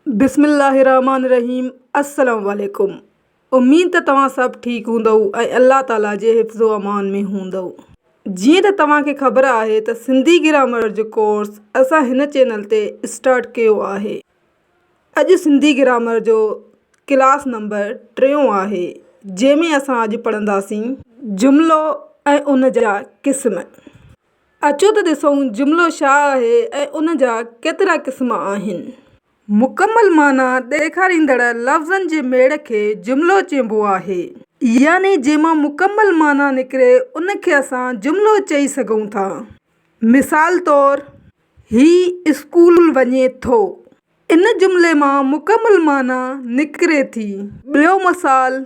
بسم الله الرحمٰن الرحيم السلام عليڪم اميد ته توهان سڀ ٺيڪ هوندؤ ۽ الله تعالي جي حفظ و امان ۾ هوندؤ. جيئن ته توهان کي خبر آهي ته سنڌي گرامر جو ڪورس اسان هن چينل تي اسٽارٽ ڪيو آهي. اڄ سنڌي گرامر جو ڪلاس نمبر ٽيون آهي جنهن ۾ اسان اڄ پڙهنداسين جملو ۽ ان جا قسم. اچو ته ڏسون جملو ڇا آهي ۽ ان جا ڪيترا قسم آهن. مڪمل معنيٰ ڏيکاريندڙ لفظن جي ميڙ کي جملو چئبو آهي. يعني جنهن مان مڪمل معنيٰ نڪري ان کي اسان جملو چئي سگهون ٿا. مثال طور، هي اسڪول وڃي ٿو. ان جملي مان مڪمل معنيٰ نڪري ٿي. ٻيو مثال،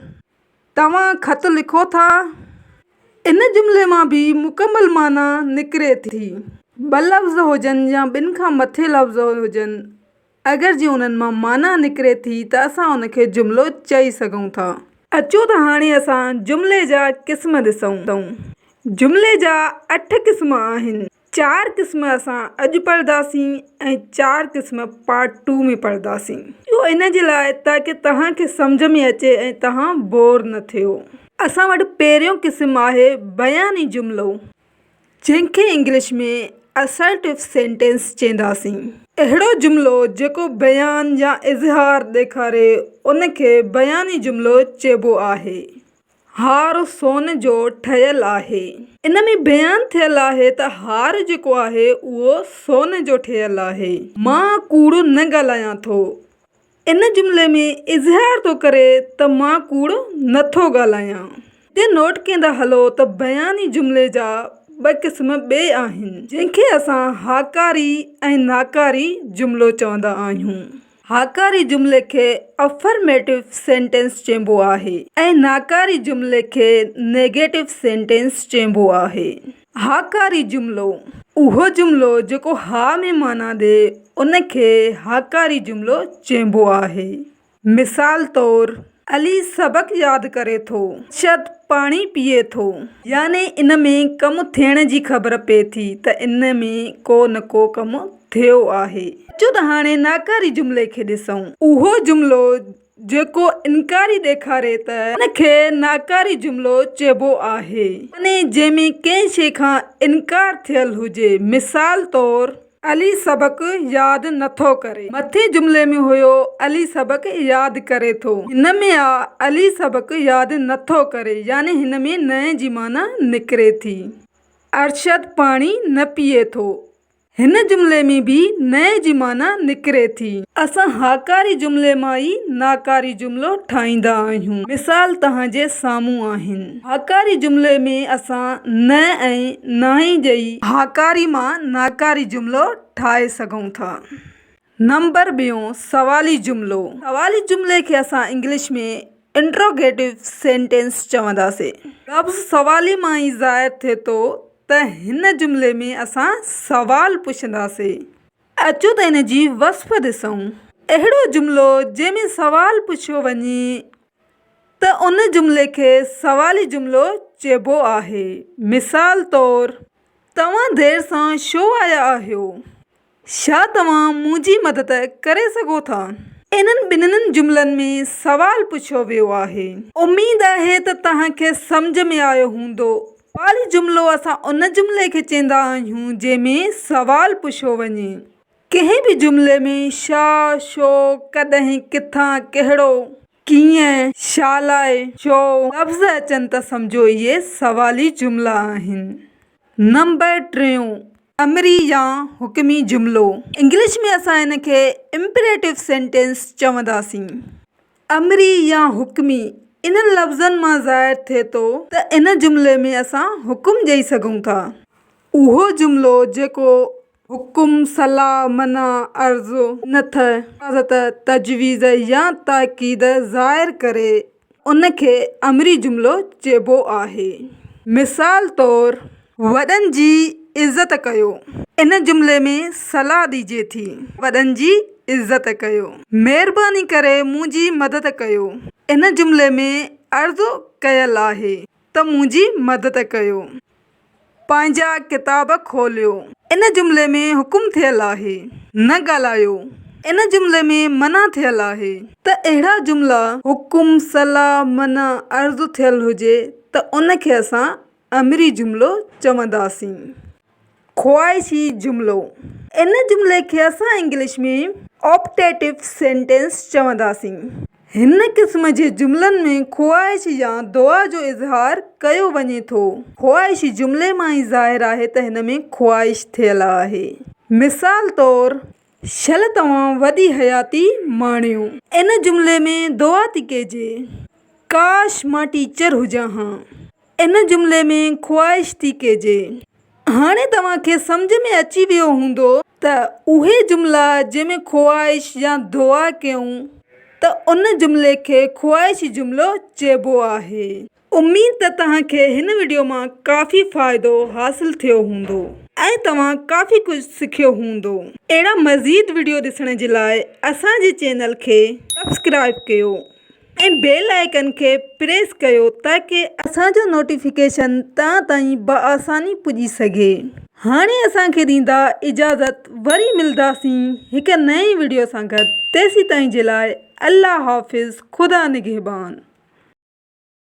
توهان خط لکو ٿا. ان جملي مان به مڪمل معنيٰ نڪري ٿي. ٻه لفظ هجن يا ٻن کان مٿي لفظ هجن، اگر جي انهن مان معنيٰ نڪري ٿي ته اسان ان کي جملو چئي سگهون ٿا. اچو ته هاڻي اسان جملي جا قسم ڏسون. جملي جا اٺ قسم آهن. چار قسم اسان اڄ پڙهنداسين ۽ چار قسم پارٽ ٽو ۾ پڙهنداسين. اهو ان جي لاء تاڪه توهان کي سمجهه ۾ اچي ۽ توهان بور نه ٿيو. اسان وٽ پهريون قسم آهي بياني جملو جنهن کي انگلش ۾ Assertive Sentence چئنداسين. اهڙو جملو جيڪو بيان يا اظهار ڏيکاري ان کي بياني جملو چئبو آهي. هار سون جو ٺهيل آهي. ان ۾ بيان ٿيل آهي ته هار جيڪو آهي اهو سون جو ٺهيل آهي. مان ڪوڙ نه ڳالهايان ٿو. ان جملي ۾ اظهار ٿو ڪري ته مان ڪوڙ نه ٿو ڳالهايان. هتي نوٽ ڪندا هلو ته بياني جملي جا ٻه قسم ٻئي آهن جنهن کي اسان هاڪاري ۽ ناڪاري جملو چوندا آهيون. هاڪاري جملي کي Affirmative Sentence چئبو آهي ۽ ناڪاري جملي کي Negative Sentence چئبو آهي. هاڪاري جملو، اهو جملو جيڪو ها ۾ معنيٰ ڏئي ان کي هاڪاري جملو چئبو آهي. مثال طور. علي سبق ياد ڪري ٿو. ارشد پاڻي پيئي ٿو. يعني ان ۾ ڪم ٿيڻ جي خبر پئي ٿي ته ان ۾ ڪو نه ڪو ڪم ٿيو آهي. اچو ته هاڻي ناڪاري جملي کي ڏسون. اهو جملو جيڪو انڪاري ڏيکاري ته ان کي ناڪاري جملو چئبو آهي. يعني جنهن ۾ ڪنهن شيء کان انڪار ٿيل هجي. مثال طور. علي سبق ياد نه ٿو ڪري. مٿين جملي ۾ هيو علي سبق ياد ڪري ٿو. هن ۾ آ علي سبق ياد نه ٿو ڪري يعني هن ۾ نه جي معنيٰ نڪري ٿي. ارشد پاڻي نه پيئي ٿو. هن جملي ۾ به نه جي معنيٰ نڪري ٿي. اسان هاڪاري جملي مان ئي ناڪاري جملو ٺاهيندا آهيون. مثال توهان جي سامهون آهن. هاڪاري جملي ۾ اسان نه ۽ ناهي ڏئي هاڪاري مان ناڪاري جملو ٺاهي سگهون ٿا. نمبر ٻيون سوالي جملو. سوالي جملي کي اسان انگلش ۾ Interrogative Sentence چونداسي. لفظ سوالي مان ئي ظاهر ٿئي ٿو ته هن جملي ۾ اسان سوال پڇنداسي. اچو ته ان جي وصف ڏسون. اهڙو جملو جنهن ۾ سوال پڇيو وڃي ته ان جملي کي سوالي جملو چئبو آهي. مثال طور، توهان دير سان ڇو آيا آهيو؟ ڇا توهان منهنجي مدد ڪري سگهو ٿا؟ انهن ٻنهن جملن ۾ سوال پڇيو ويو آهي. اميد آهي ته توهان کي سمجهه ۾ آيو هوندو. سوالي جملو اسان ان جملي کي چئندا آهيون جنهن ۾ سوال پڇيو وڃي. ڪنهن به جملي ۾ ڇا، ڇو، ڪڏهن، ڪٿان، ڪهڙو، ڪيئن، ڇا لاء، ڇو لفظ اچن ته سمجهو اهي سوالي جملا آهن. نمبر ٽيون، امري يا حڪمي جملو، انگلش ۾ اسان ان کي Imperative Sentence چونداسين. امري يا حڪمي انهن لفظن مان ظاهر ٿئي ٿو ته ان جملي ۾ اسان حڪم ڏئي سگهون ٿا. اهو جملو جيڪو حڪم، صلاح، منع، عرض، منٿ، اجازت، تجويز يا تاڪيد ظاهر ڪري، ان کي امري جملو چئبو آهي. مثال طور، وڏن جي عزت ڪيو. ان جملي ۾ صلاح ڏجي ٿي، وڏن جي عزت ڪيو. مهرباني ڪري منهنجي مدد ڪيو. ان جملي ۾ عرض ڪيل آهي ته منهنجي مدد ڪيو. پنهنجا ڪتاب کوليو. ان جملي ۾ حڪم ٿيل آهي. نه ڳالهايو. ان جملي ۾ منع ٿيل آهي ته اهڙا جملا حڪم، صلاح، منع، عرض ٿيل هجي ته ان کي اسان امري جملو چونداسين. خواهشي جملو، ان جملي کي اسان انگلش ۾ Optative Sentence چونداسين. هن قسم جي جملن ۾ خواهش يا دعا جو اظهار ڪيو وڃي ٿو. خواهشي جملي مان ئي ظاهر آهي ته هن ۾ خواهش ٿيل آهي. مثال طور، شل توهان وڏي حياتي ماڻيو. ان جملي ۾ دعا ٿي ڪئجي، ڪاش مان ٽيچر هجان ها. ان جملي ۾ خواهش ٿي ڪئجي. هاڻي توهان کي سمجهه ۾ اچي ويو هوندو ته اهي جملا جنهن ۾ خواهش يا دعا ڪيون ته ان جملي کي خواهشي جملو چئبو آهي. اميد ته توهان کي هن وڊيو مان ڪافي فائدو حاصل ٿيو هوندو ۽ توهان ڪافي ڪجهه سکيو هوندو. اهڙا مزيد وڊيو ڏسڻ جي لاء اسان جي چينل کي سبسڪرائب ڪيو. ۽ بيل آئيڪن کي پريس ڪيو تاڪه اسان جو نوٽيفڪيشن توهان تائين بآساني پڄي سگهي. هاڻي اسان کي ڏيندا اجازت وري ملداسين هڪ نئين وڊيو سان گڏ تيسيتائين جي لاء الله حافظ خدا نگهبان.